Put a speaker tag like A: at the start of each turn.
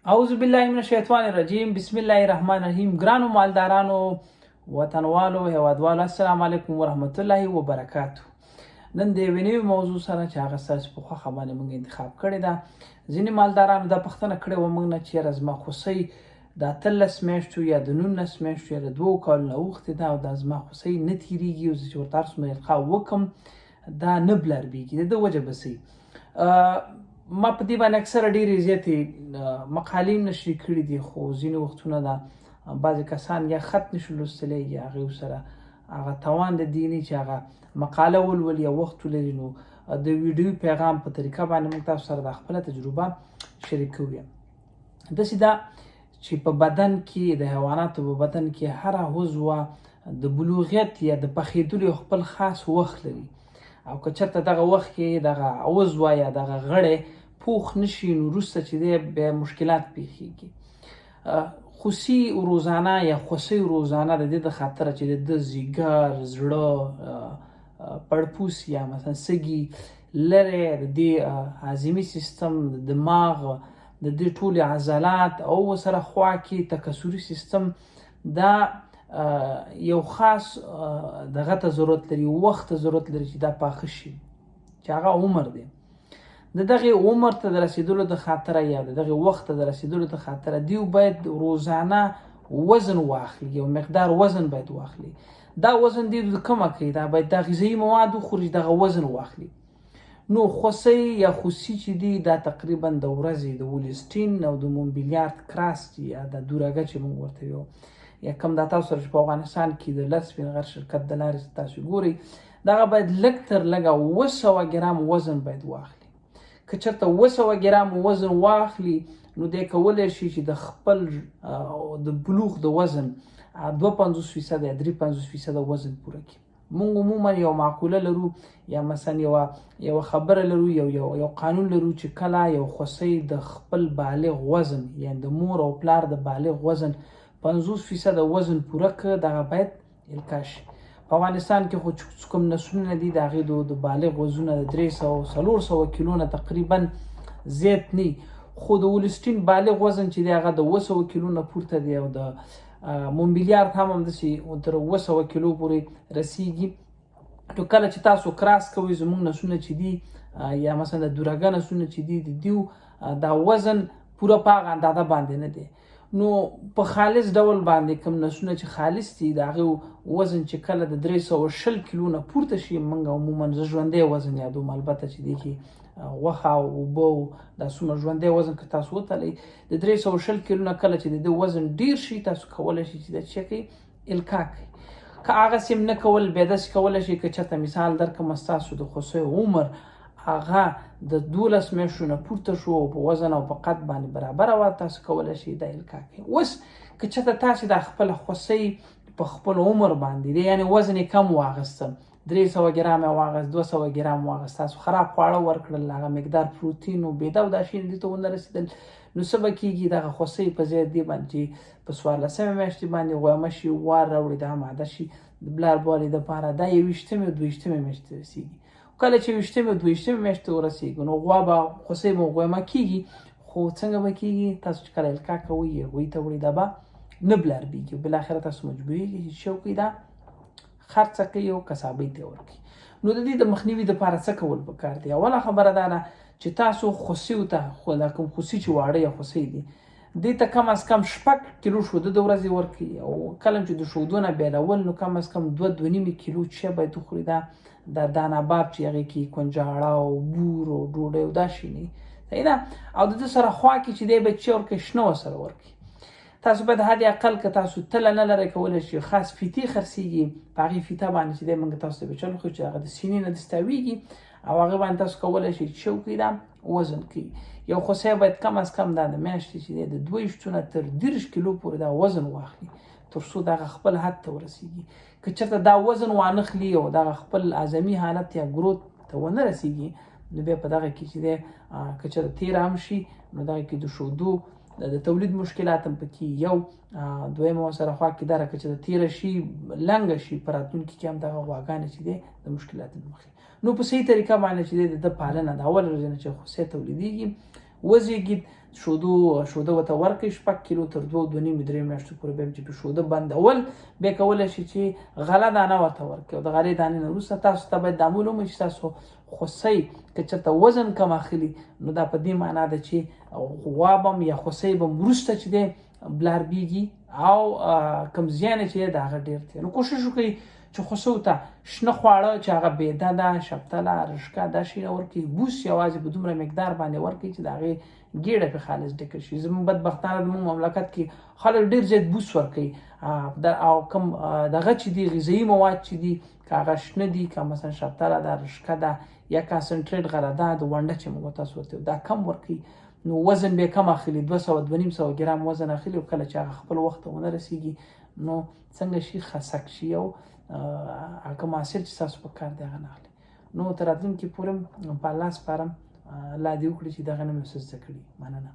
A: اعوذ بالله من الشیطان الرجیم، بسم الله الرحمن الرحیم. ګرانو مالدارانو، وطنوالو، هیوادوالو، السلام علیکم ورحمت الله وبرکاتو. نن د یوې نوې موضوع سره چې هغه ستاسو په خوښه باندې موږ انتخاب کړې ده. ځینې مالدارانو دا پوښتنه کړې وه موږ نه چې یاره، زما خوسۍ د 18 میاشتو یا د 19 میاشتو یا د 2 کالو نه اوښتې ده او دا زما خوسۍ نه تیریږي او زه چې ورته هر څومره القا وکم، دا نه بلاربېږي، د ده وجه به څه؟ ما په دې باندې اکثره ډېرې زیاتې مقالې نشرې کړې دي، خو ځینې وختونه دا بعضې کسان یا خط نشي لوستلی یا هغې سره هغه توان د دې نه چې هغه مقاله ولولي یا وخت ولري، نو د ویډیو پیغام په طریقه باندې موږ تاسو سره د خپله تجربه شریکوو. داسې ده چې په بدن کې، د حیواناتو په بدن کې هره عضوه د بلوغیت یا د پخېدلو خپل خاص وخت لري او که چېرته دغه وخت کې دغه عضوه یا دغه غړی پوخ نشي، نو وروسته چې دی بیا مشکلات پیښیږي. خوسی روزانه یا خوسۍ روزانه د دې د خاطره چې د ځیګر، زړه، پړپوس یا مثلا سږي لرې، د دې هاضمي سیستم، د دماغ، د دې ټولې عضلات او سره خوا کې تکثري سیستم، دا یو خاص دغه ته ضرورت لري، وخت ته ضرورت لري چې دا پاخه شي، چې هغه عمر دی. د دغه عمر ته د رسیدلو د خاطره یا د دغه وخت ته د رسیدلو د خاطره دیو باید روزانه وزن واخلي، یو مقدار وزن باید واخلي. دا وزن دی د کومه کوي؟ دا باید د غذایي مواد وخوري، دغه وزن واخلي. نو خوسۍ یا خوسی چې دی، دا تقریبا د ورځې د ولستین او د مونبلیارد کراس یا د دوراګه چې موږ ورته یو یا کم دا تاسو سره چې په افغانستان کې د لر سپین غر شرکت د لارې تاسو ګورئ، دغه باید لږ تر لږه 700 ګرام وزن باید واخلي. که چېرته 700 ګرام وزن واخلي، نو دی کولی شي چې د خپل د بلوغ د وزن 52% یا 53% وزن پوره کړي. مونږ عموما یو معقوله لرو یا مثلا یو خبره لرو، یو یو یو قانون لرو چې کله یو خوسۍ د خپل بالغ وزن، یعنی د مور او پلار د بالغ وزن 50% وزن پوره کړ، دغه باید القا شي. په افغانستان کې خو چې کوم نسلونه دي، د هغې د بالغ وزنونه د 300، 400 کیلو نه تقریبا زیات نه، خو د ولسټین بالغ وزن چې دی، هغه د 700 کیلو نه پورته دی او د مونبلیارد هم همداسې تر 700 کیلو پورې رسیږي. نو کله چې تاسو کراس کوئ، زموږ نسلونه چې دي یا مثلا د دوراګه نسلونه چې دي، د دیو دا وزن پوره په هغه اندازه باندې نه دی. نو په خالص ډول باندې کوم نسلونه چې خالص دي، د هغې وزن چې کله د 320 کیلو نه پورته شي، موږ عموما زه ژوندی وزن یادوم، البته چې دی کې غوښه او اوبه او دا څومره ژوندی وزن که تاسو وتلئ، د 320 کیلو نه کله چې د دې وزن ډیر شي، تاسو کولی شئ چې دا څه کوي، القا کوي. که هغه سیم نه کول، بیا داسې کولی شئ، که چېرته مثال درکړم، ستاسو د خوسۍ عمر هغه د 12 میاشتو نه پورته شو او په وزن او په قد باندې برابره وه، تاسو کولی شئ دا القا کوي. اوس که چېرته تاسو دا خپله خوسۍ په خپل عمر باندې دی، یعنی وزن یې کم واخیسته، 300 ګرام یې واخیست، 200 ګرام واخیست، تاسو خراب خواړه ورکړل، هغه مقدار پروتین او بیده او دا شیان دې ته ونه رسېدل، نو څه به کېږي؟ دغه خوسۍ په ځای دې باندې په 14مې میاشتې باندې غویمه شي، وار راوړي، دا ماده شي د بلار بوالي دپاره، دا 21مې او 22مې میاشتې رسېږي. کله چې 21مې او 22مې میاشتې ورسېږي، نو غوا به، خوسۍ به غویمه کېږي، خو څنګه به کېږي؟ تاسو چې کله القا کوئ، هغوی ته وړي، دا به نه بلاربېږي. بالاخره تاسو مجبورېږئ چې څه وکړئ؟ دا خرڅه کوي او قصابۍ ته ورکوي. نو د دې د مخنیوي دپاره څه کول پکار دي؟ اوله خبره دا ده چې تاسو خوسیو ته، خو دا کوم خوسي چې واړه یا خوسۍ دي، دې ته کم از کم 6 کیلو شوده د ورځې ورکوي او کله چې د شودو نه بیلول، نو کم از کم 2، 2.5 کیلو چې باید وخوري، دا د دانه باب چې هغې کې کنجاړه او بور او ډوډۍ او دا شي نه، صحیح ده؟ او د ده سره خوا کې چې دی باید چې ورکوي، شنه ورسره ورکوي. تاسو باید حد اقل، که تاسو تله نه لرئ، کولی شئ خاص فیتې خرڅېږي، په هغې فیته باندې چې دی موږ تاسو ته به چل وښیو چې هغه د سینې نه دستاویږي او هغه باندې تاسو کولی شئ چې وکړئ، دا وزن کوي. یو خوسی باید کم از کم دا د میاشتې چې دی د 22 نه تر 30 کیلو پورې دا وزن واخلي، تر څو دغه خپل حد ته ورسیږي. که چېرته دا وزن وانخلي او دغه خپل اعظمي حالت یا ګروت ته ونه رسیږي، نو بیا په دغه کې چې دی، که چېرته تېره هم شي، نو دغه کې د شودو د تولید مشکلات هم پکې یو. دویمه سره خوا کې دا که چې تیره شي، لنګه شي، په راتلونکي کې هم دغه غواګانې چې دی د مشکلاتو مخې. نو په صحیح طریقه باندې چې دی د پالنه د اول ورځې نه چې خوسۍ تولیدېږي، وزېږي، شودو شوده ورته ورکړئ، 6 کیلو تر دوه، 2.5، 3 میاشتو پورې به چې په شوده بندول، بیا کولی شي چې غله دانه ورته ورکړئ. او د غلې دانې نه وروسته تاسو ته باید دا معلومه چې تاسو خوسۍ که چېرته وزن کم اخلي، نو دا په دې معنا ده چې غوا به یا خوسۍ به وروسته چې دی بلار بیږي او کم زیان چې دی د هغه ډېر دی. نو کوشش وکړئ چې خوسو ته شنه خواړه چې هغه بېده ده، شفتله، رشکه، دا شیونه ورکړي. بوس یوازې په دومره مقدار باندې ورکړي چې د هغې ګېډه پې خالص ډکه شي. زموږ بدبختانه زموږ مملکت کې خلک ډېر زیات بوس ورکوي او کم دغه چې دي غذایي مواد چې دي، که هغه شنه دي، که مثلا شفتله ده، رشکه ده یا concentrate غله ده، د ونډه چې موږ تاسو ورته دا کم ورکوي، نو وزن به کم اخلي، 200، 250 ګرام وزن اخلي. او کله چې هغه خپل وخت ته ونه رسیږي، نو څنګه شي؟ خسک شي او هغه کوم حاصل چې تاسو په کار دی هغه نه اخلي. نو تر راتلونکي پورې په الله سپارم. الله دې وکړي چې دغه نه مې څه زده کړي. مننه.